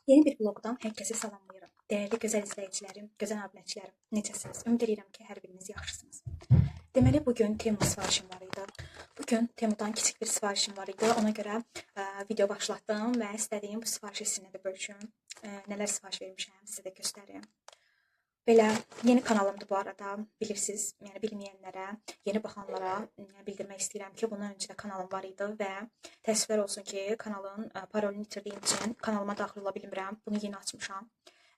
Yeni bir vlogdan hər kəsi salamlayıram. Dəyərli gözəl izləyicilərim, gözəl abunəçilərim, necəsiniz? Ümid edirəm ki, hər biriniz yaxşısınız. Deməli, bugün Temu sifarişim var idi. Bugün Temudan kiçik bir sifarişim var idi. Ona görə video başlatdım və istədiyim bu sifarişi sizinlə də bölüşüm. Nələr sifariş vermişəm, sizə də göstərim. Belə, yeni kanalımdır bu arada, bilirsiniz, yəni bilməyənlərə, yeni baxanlara bildirmək istəyirəm ki, bundan öncə də kanalım var idi və təəssüflər olsun ki, kanalın parolunu itirdiyim üçün kanalıma daxil ola bilmirəm, bunu yeni açmışam.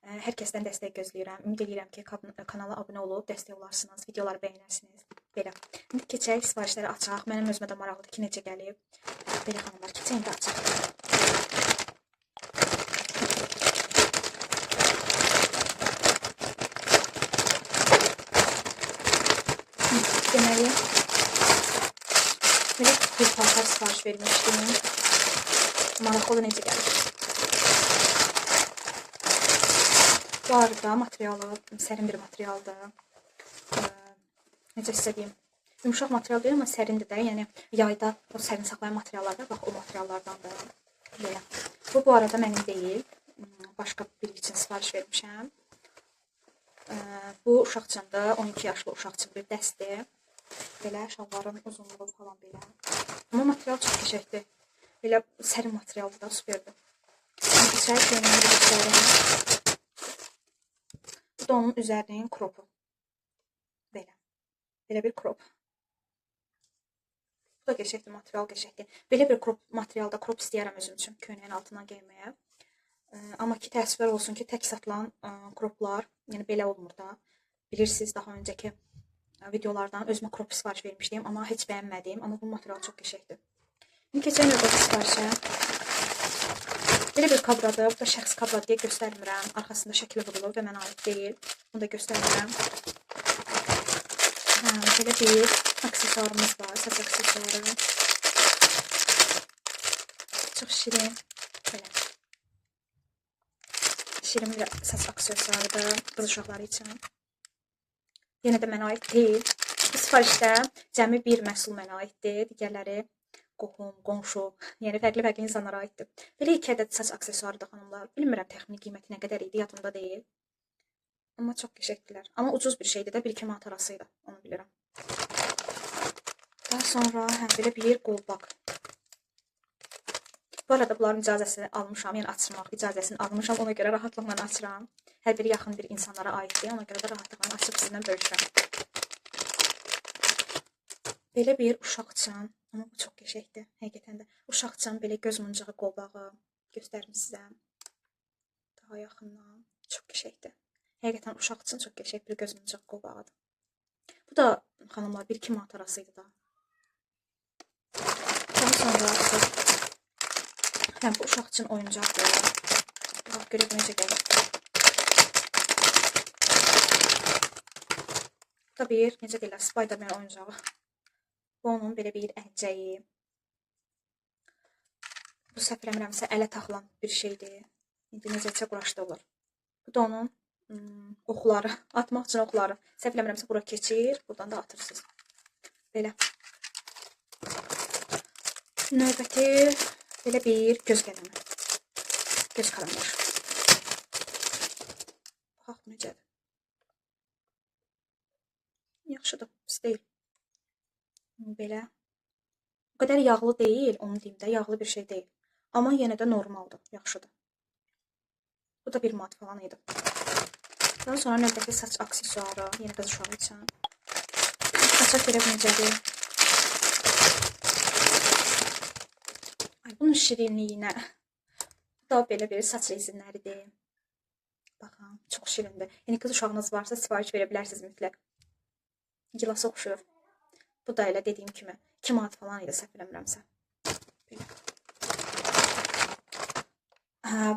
Hər kəsdən dəstək gözləyirəm, ümid edirəm ki, kanala abunə olub dəstək olarsınız, videoları bəyənərsiniz. Belə, indi keçək, sifarişləri açaq, mənim özümə də maraqlıdır ki, necə gəlib. Belə xanımlar, keçək indi açaq. Deməli, belə bir paltar sifariş vermişdim. Maraqlı necə gəlir. Bu arada materialı sərin bir materialdır. Necə sizə deyim, yumşaq material deyil, amma sərindir də. Yəni, yayda o sərin saxlayan materiallar da, bax, o materiallardandır. Belə. Bu arada mənim deyil. Başqa biri üçün sifariş vermişəm. Bu uşaq üçündür, 12 yaşlı uşaq üçün bir dəstdir. Belə, şalvarın uzunluğu falan belə. Amma material çox qəşəngdir. Belə sərin materialdır da, superdir. Keçək, köynəyini göstərim. Bu da onun üzərinin kropu. Belə. Belə bir krop. Bu da qəşəngdir, material qəşəngdir. Belə bir krop materialda krop istəyərəm özüm üçün, köynəyin altından geyməyə. Amma ki, təəssüflər olsun ki, tək satılan kroplar, yəni belə olmur da. Bilirsiniz, daha öncəki videolardan özümə krop sifariş vermişdim, amma heç bəyənmədim. Amma bu material çox qəşəngdir. İndi keçək növbəti sifarişə. Belə bir kabradır. Bu da şəxsi kabra deyə göstərmirəm. Arxasında şəkli vurulub və mənə aid deyil. Bunu da göstərmirəm. Belə bir aksesuarımız var. Saç aksesuarı. Çox şirin. Belə. Şirin bir saç aksesuarıdır. Qız uşaqları üçün. Yenə də mənə aid deyil. Bu sifarişdə cəmi bir məhsul mənə aiddir. Digərləri qohum, qonşu, yəni fərqli-fərqli insanlara aiddir. Belə 2 ədəd saç aksesuarıdır xanımlar. Bilmirəm təxmini qiyməti nə qədər idi, yadımda deyil. Amma çox qəşəngdirlər. Amma ucuz bir şeydir də, 1-2 manat arası idi, onu bilirəm. Daha sonra belə bir qolbaq. Bu arada bunların icazəsini almışam, yəni açmaq icazəsini almışam, ona görə rahatlıqla açıram. Hər biri yaxın bir insanlara aiddir, ona görə də rahatlıqla açıb sizinlə bölüşürəm. Belə bir uşaq üçün, amma bu çox qəşəngdir, həqiqətən də. Uşaq üçün belə göz muncağı qolbağı göstərim sizə. Daha yaxından, çox qəşəngdir. Həqiqətən uşaq üçün çox qəşəng bir göz muncağı qolbağıdır. Bu da, xanımlar, 1-2 manat arası idi da. Daha sonra, bu uşaq üçün oyuncaqdır. Bax, görək necə gəlir. Bu da bir, necə deyirlər, Spiderman oyuncağı. Bu onun belə bir əlcəyi. Bu, səhv eləmirəmsə, ələ taxılan bir şeydir. İndi necəsə quraşdırılır. Bu da onun oxları, atmaq üçün oxları. Səhv eləmirəmsə, bura keçir, buradan da atırsınız. Belə. Növbəti belə bir göz qələmi. Göz karandaşı. Baxaq, bu necədir? Yaxşıdır, pis deyil. Belə. O qədər yağlı deyil, onu deyim də, yağlı bir şey deyil. Amma yenə də normaldır, yaxşıdır. Bu da 1 manat falan idi. Daha sonra növbəti saç aksesuarı, yenə qız uşağı üçün. Açaq görək necədir. Ay, bunun şirinliyinə. Bu da belə bir saç rezinləridir. Baxın, çox şirindir. Yəni, qız uşağınız varsa sifariş verə bilərsiniz mütləq. Gilasa oxşuyur. Bu da elə dediyim kimi 2 manat falan idi, səhv eləmirəmsə. Belə.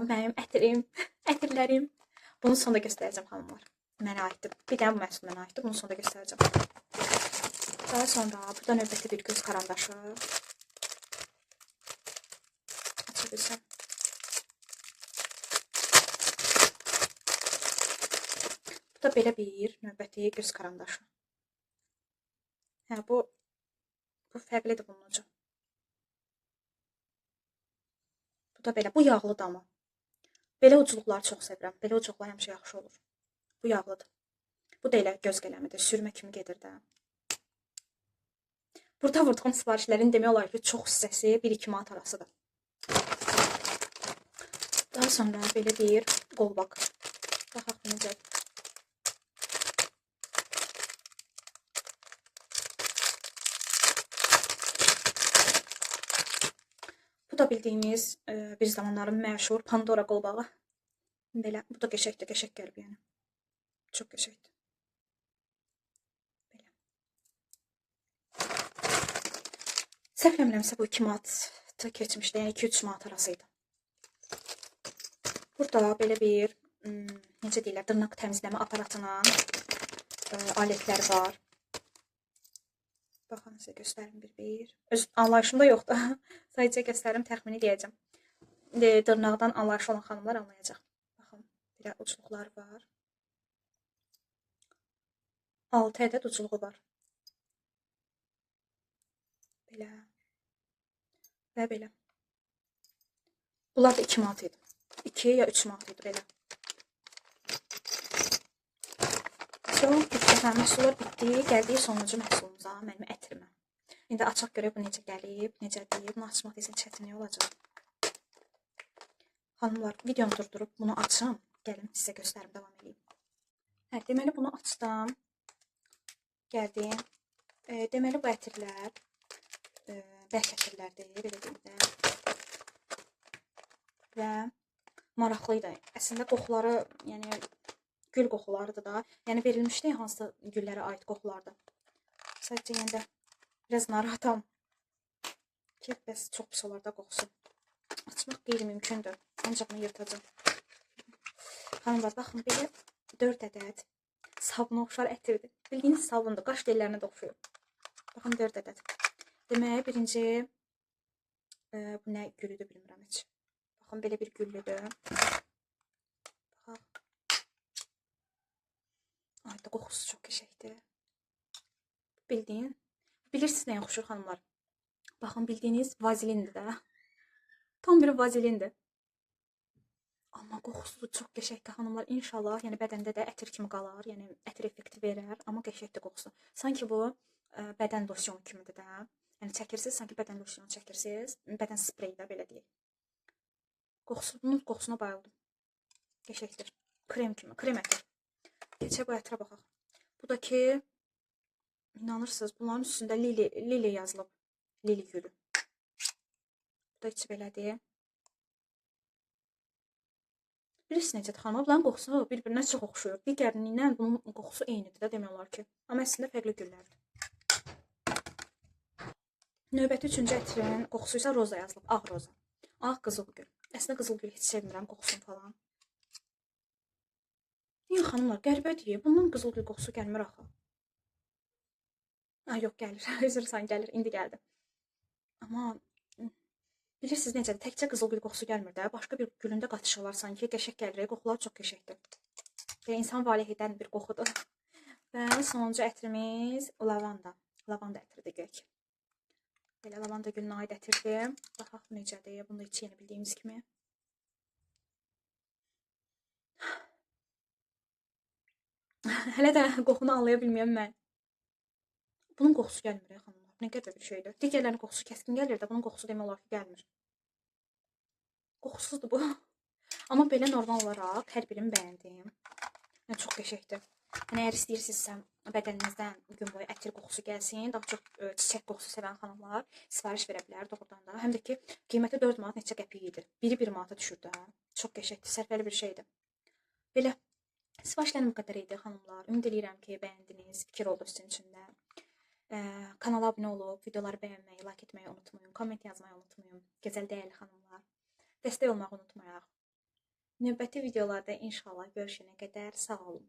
Bu mənim ətirim, ətirlərim. Bunu sonda göstərəcəm xanımlar. Mənə aiddir. Bir dənə bu məhsul mənə aiddir. Bunu sonda göstərəcəm. Daha sonra bu da növbəti bir göz karandaşı. Aça bilsəm. Bu da belə bir növbəti göz karandaşı. Hə, bu fərqlidir bunun ucu. Bu da belə. Bu yağlıdır amma. Belə ucluqları çox sevirəm. Belə ucluqlar həmişə yaxşı olur. Bu yağlıdır. Bu da elə göz qələmidir. Sürmə kimi gedir də. Burada vurduğum sifarişlərin demək olar ki, çox hissəsi 1-2 manat arasıdır. Daha sonra belə bir qolbaq. Baxaq bu necədir. Bu da bildiyimiz bir zamanların məşhur Pandora qolbağı. Belə, bu da qəşəngdir, qəşəng gəlib yəni. Çox qəşəngdir. Belə. Səhv eləmirəmsə bu 2 manatı keçmişdi, yəni 2-3 manat arasıydı. Burada belə bir, necə deyirlər, dırnaq təmizləmə aparatının alətləri var. Baxın, sizə göstərim bir-bir. Öz anlayışım da yoxdur. Sadəcə göstərim, təxmini deyəcəm. Dırnaqdan anlayışı olan xanımlar anlayacaq. Baxın, belə ucluqlar var. 6 ədəd ucluğu var. Belə. Və belə. Bunlar da 2 manat idi. 2 ya 3 manat idi belə. Çox bitdi. Məhsullar bitdi. Gəldik sonuncu məhsulumuza, mənim ətrimə. İndi açaq görək bu necə gəlib, necədir. Bunu açmaq deyəsən çətinlik olacaq. Xanımlar, videomu durdurub bunu açım. Gəlin sizə göstərim, davam edeyim. Hə, deməli bunu açdım. Gəldim. Deməli bu ətirlər bərk ətirlərdir, belə deyim də. Və maraqlı idi. Əslində qoxuları, yəni gül qoxularıdır da. Yəni verilmişdi hansısa güllərə aid qoxulardır. Sadəcə yəni də biraz narahatam ki, bəs çox pis olar da qoxusu. Açmaq qeyri-mümkündür. Ancaq bunu yırtacağım. Xanımlar, baxın, belə 4 ədəd sabuna oxşar ətirdir. Bildiyiniz sabundur. Qaş tellərinə də oxşuyur. Baxın, 4 ədəd. Demək, birinci bu nə gülüdür bilmirəm heç. Baxın, belə bir güllüdür. Baxaq. Ay, da qoxusu çox qəşəngdir. Bildiyin. Bilirsiniz nəyə oxşur xanımlar? Baxın, bildiyiniz vazelindir də. Tam bir vazelindir. Amma qoxusu çox qəşəngdir xanımlar. İnşallah, yəni bədəndə də ətir kimi qalar. Yəni ətir effekti verər, amma qəşəngdir qoxusu. Sanki bu bədən losyonu kimidir də. Yəni çəkirsiniz, sanki bədən losyonu çəkirsiniz. Bədən spreyi də belə deyək. Qoxusu, bunun qoxusuna bayıldım. Qəşəngdir. Krem kimi, krem ətir. Keçək bu ətrə baxaq. Bu da ki, inanırsınız, bunların üstündə lili yazılıb. Lili gülü. Bu da içi belədir. Bilirsiniz necədir xanım? Bunların qoxusu bir-birinə çox oxşuyur. Digərinin ilə bunun qoxusu eynidir də demək olar ki. Amma əslində fərqli güllərdir. Növbəti üçüncü ətrin qoxusu isə roza yazılıb. Ağ roza. Ağ qızıl gül. Əslində qızıl gül heç sevmirəm qoxusunu falan. Niyə xanımlar, qəribədir. Bundan qızıl gül qoxusu gəlmir axı. Ay, yox, gəlir. Üzr sən gəlir. İndi gəldi. Amma bilirsiniz necədir? Təkcə qızıl gül qoxusu gəlmir də. Başqa bir gülündə qatışırlar sanki. Qəşəng gəlir. Qoxular çox qəşəngdir. Və insan valeh edən bir qoxudur. Və sonuncu ətrimiz lavanda. Lavanda ətridir gök. Belə lavanda gülünə aid ətirdir. Baxaq necədir. Bunu da içi yeni bildiyimiz kimi. Hələ də qoxunu anlaya bilməyəm mən. Bunun qoxusu gəlmir, xanımlar. Nə qədər bir şeydir. Digərlərinin qoxusu kəskin gəlir də, bunun qoxusu demək olar ki, gəlmir. Qoxusuzdur bu. Amma belə normal olaraq hər birini bəyəndim. Yəni, çox qəşəngdir. Yəni, əgər istəyirsinizsə bədəninizdən gün boyu ətir qoxusu gəlsin, daha çox çiçək qoxusu sevən xanımlar sifariş verə bilər doğrudan da. Həm də ki, qiyməti 4 manat neçə qəpik idi. Biri 1 manata düşürdü. Hə? Çox qəşəngdir, sərfəli bir şeydir. Belə sifarişlərim bu qədər idi xanımlar. Ümid eləyirəm ki, bəyəndiniz, fikir oldu sizin üçün də. Kanala abunə olub, videoları bəyənməyi, like etməyi unutmayın, komment yazmayı unutmayın. Gözəl, dəyərli xanımlar, dəstək olmağı unutmayaq. Növbəti videolarda inşallah görüşənə qədər sağ olun.